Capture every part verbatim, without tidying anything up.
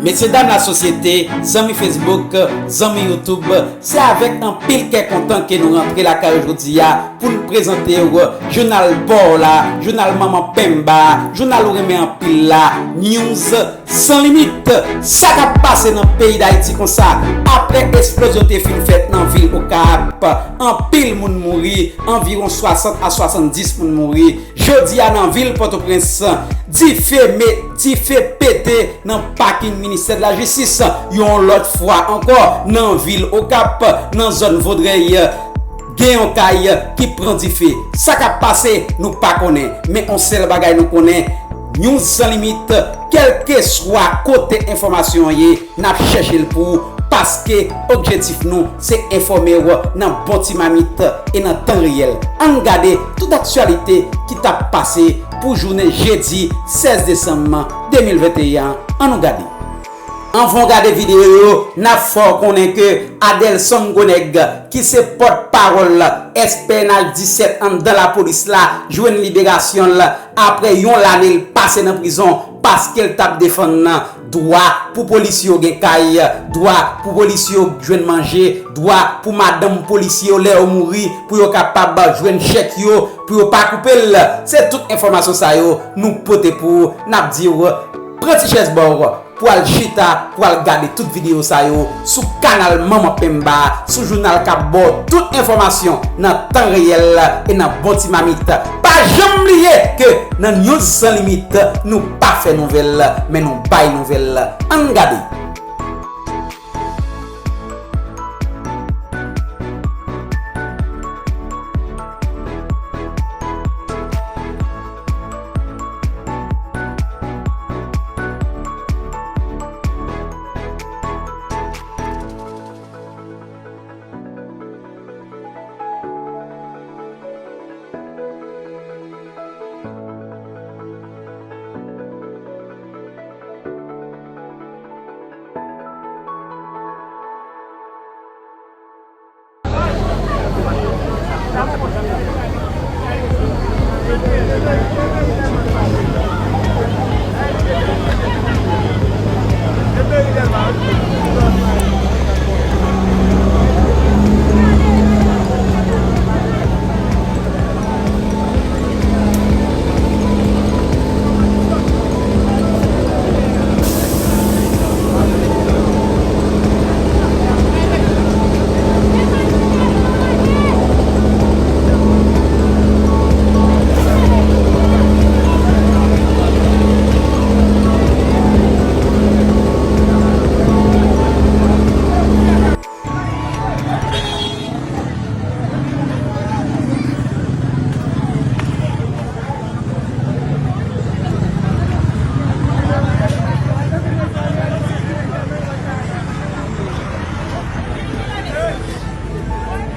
Mesye dam lasosyete, zanmi Facebook, zanmi YouTube, se avèk anpil kè kontan ke nou rantre lakay ou jodi a pou n prezante w jounal pa w la, jounal Manman Penba, jounal ou renmen anpil la, News San Limit. Sa k ap pase nan peyi Dayiti konsa? Apre eksplozyon te fin fèt nan vil Okap, anpil moun mouri, anviwon swasant a swasanndis moun mouri. Jodi a nan vil Pòtoprens, dife met, dife pete nan pakin Ministè de la Jistis. Yon lòt fwa ankò, nan vil Okap, nan zòn Vodrèy, gen yon kay ki pran dife. Sa k ap pase, nou pa konnen. Men yon sèl bagay nou konnen, News San Limit, kèlkeswa kote enfòmasyon an ye, n ap chèche l pou ou, paske objektif nou se enfòme w nan bon ti mamit e nan tan reyèl. Ann gade tout aktyalite ki t ap pase pou jounen jedi sèz desanm de mil venteyen an. Ann nou gade. Anvan w gade videyo yo, n ap fè w konnen ke Adelson Gronèg, ki se pòtpawòl S P N H disèt anndan lapolis la, jwenn liberasyon l apre yon lane l pase nan prizon paske l t ap defann dwa pou polisye yo gen kay, dwa pou polisye yo jwenn manje, dwa pou madanm polisye yo lè yo mouri, pou yo kapab jwenn chèk yo, pou yo pa koupe l. Se tout enfòmasyon sa yo nou pote pou ou. N ap di w, pran ti chèz ba w pou al chita, pou al gade tout videyo sa yo sou kanal Manman Penba, sou jounal k ap ba w tout enfòmasyon nan tan reyèl e nan bon ti mamit. Pa janm bliye ke nan News San Limit, nou pa fè nouvèl, men nou bay nouvèl. Ann gade.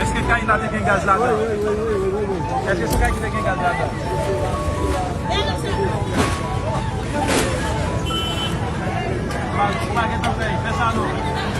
Èske kay la te gen gaz ladan? Èske se kay ki te gen gaz ladan? Pa, pa gen tan fè, fè sa non.